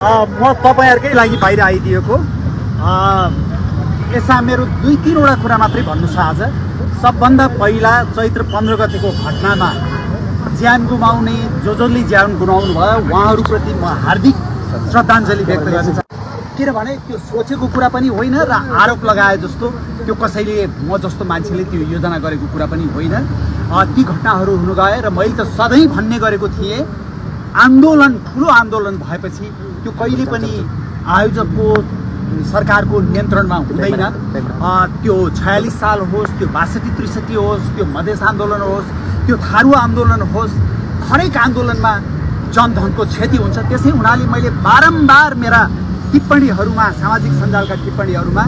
म तपाईहरुकै लागि बाहिर आइदिएको यसमा मेरो 2-3 कुरा मात्रै भन्नु छ। आज सबभन्दा पहिला चैत्र 15 गतेको घटनामा ज्यान गुमाउने जसले ज्यान गुमाउनु भयो उहाँहरुप्रति म हार्दिक श्रद्धाञ्जली व्यक्त गर्न चाहन्छु। किनभने त्यो सोचेको कुरा पनि होइन र आरोप लगाए जस्तो त्यो कसैले म जस्तो मान्छेले त्यो योजना गरेको कुरा पनि होइन। ती घटनाहरू हुन गए र मैले त सधैँ भन्ने गरेको थिएँ आन्दोलन ठुलो आन्दोलन भएपछि त्यो कहिले पनि आयोजकको सरकारको नियन्त्रणमा हुँदैन। त्यो 46 साल होस्, त्यो 62-63 होस्, त्यो मधेस आन्दोलन होस्, त्यो थारू आन्दोलन होस्, हरेक आन्दोलनमा जनधनको क्षति हुन्छ। त्यसै हुनाले मैले बारम्बार मेरा टिप्पणीहरूमा सामाजिक सञ्जालका टिप्पणीहरूमा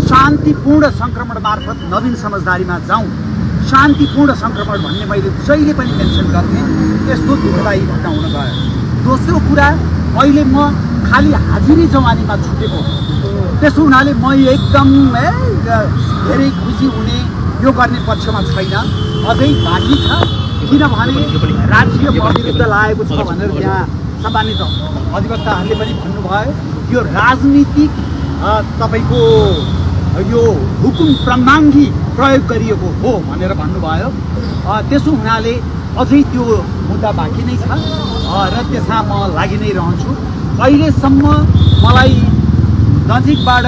शान्तिपूर्ण संक्रमण मार्फत नवीन समझदारीमा जाउँ, शान्तिपूर्ण संक्रमण भन्ने मैले जहिले पनि मेन्सन गर्थेँ। यस्तो दुःखदायी घटना हुन गयो। दोस्रो कुरा, अहिले म खाली हाजिरी जवानीमा छुटेको, त्यसो हुनाले म एकदम धेरै खुसी हुने यो गर्ने पक्षमा छैन, अझै बाँकी छ। किनभने राज्य विरुद्ध लागेको छ भनेर त्यहाँ सम्मानित अधिवक्ताहरूले पनि भन्नुभयो यो राजनीतिक तपाईको यो हुकुम प्रमाङ्गी प्रयोग गरिएको हो भनेर भन्नुभयो। त्यसो हुनाले अझै त्यो मुद्दा बाँकी नै छ र त्यसमा म लागि नै रहन्छु। अहिलेसम्म मलाई नजिकबाट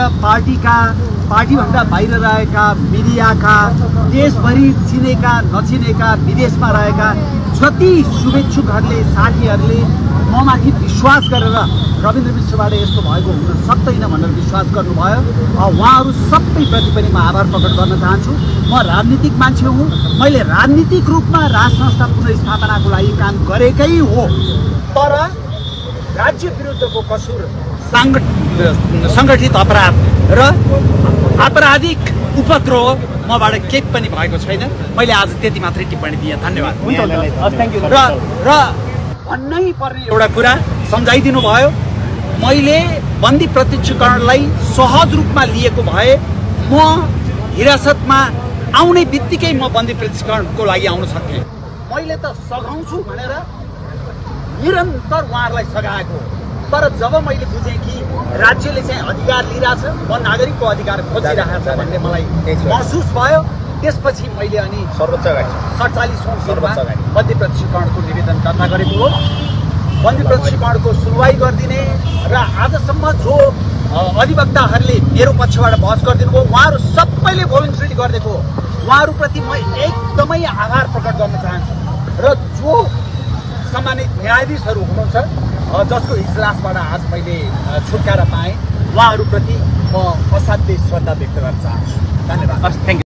पार्टीभन्दा बाहिर रहेका मिडियाका, देशभरि चिनेका नचिनेका विदेशमा रहेका जति शुभेच्छुकहरूले साथीहरूले ममाथि विश्वास गरेर रविन्द्र मिश्रबाट यस्तो भएको हुन सक्दैन भनेर विश्वास गर्नुभयो। उहाँहरू सबैप्रति पनि म आभार प्रकट गर्न चाहन्छु। म राजनीतिक मान्छे हुँ, मैले राजनीतिक रूपमा राज संस्था पुनर्स्थापनाको लागि काम गरेकै हो, तर राज्य विरुद्धको कसुर, सङ्गठित अपराध र आपराधिक उपद्रव मबाट केही पनि भएको छैन। मैले आज त्यति मात्रै टिप्पणी दिएँ। धन्यवाद। र भन्नै पर्ने एउटा कुरा सम्झाइदिनु भयो। मैले बन्दी प्रत्यक्षकरणलाई सहज रूपमा लिएको भए म हिरासतमा आउने बित्तिकै म बन्दी प्रत्यक्षकरणको लागि आउन सक्थेँ। मैले त सघाउँछु भनेर निरन्तर उहाँहरूलाई सघाएको, तर जब मैले बुझेँ कि राज्यले चाहिँ अधिकार लिइरहेछ, म नागरिकको अधिकार खोजिरहेको छ भन्ने मलाई महसुस भयो, त्यसपछि मैले अनि 47औं बन्दी प्रत्यक्षकरणको निवेदन दर्ता गरेको हो। बन्दी प्रत्यक्षकरणको सुनवाई गरिदिने र आजसम्म जो अधिवक्ताहरूले मेरो पक्षबाट बहस गरिदिनु भयो उहाँहरू सबैले भोलन्टरी गरिदिएको हो। उहाँहरूप्रति म एकदमै आभार प्रकट गर्न चाहन्छु र जो सम्मानित न्यायाधीशहरू हुनुहुन्छ जसको इजलासबाट आज मैले छुटकारा पाएँ उहाँहरूप्रति म असाध्यै श्रद्धा व्यक्त गर्न चाहन्छु। धन्यवाद।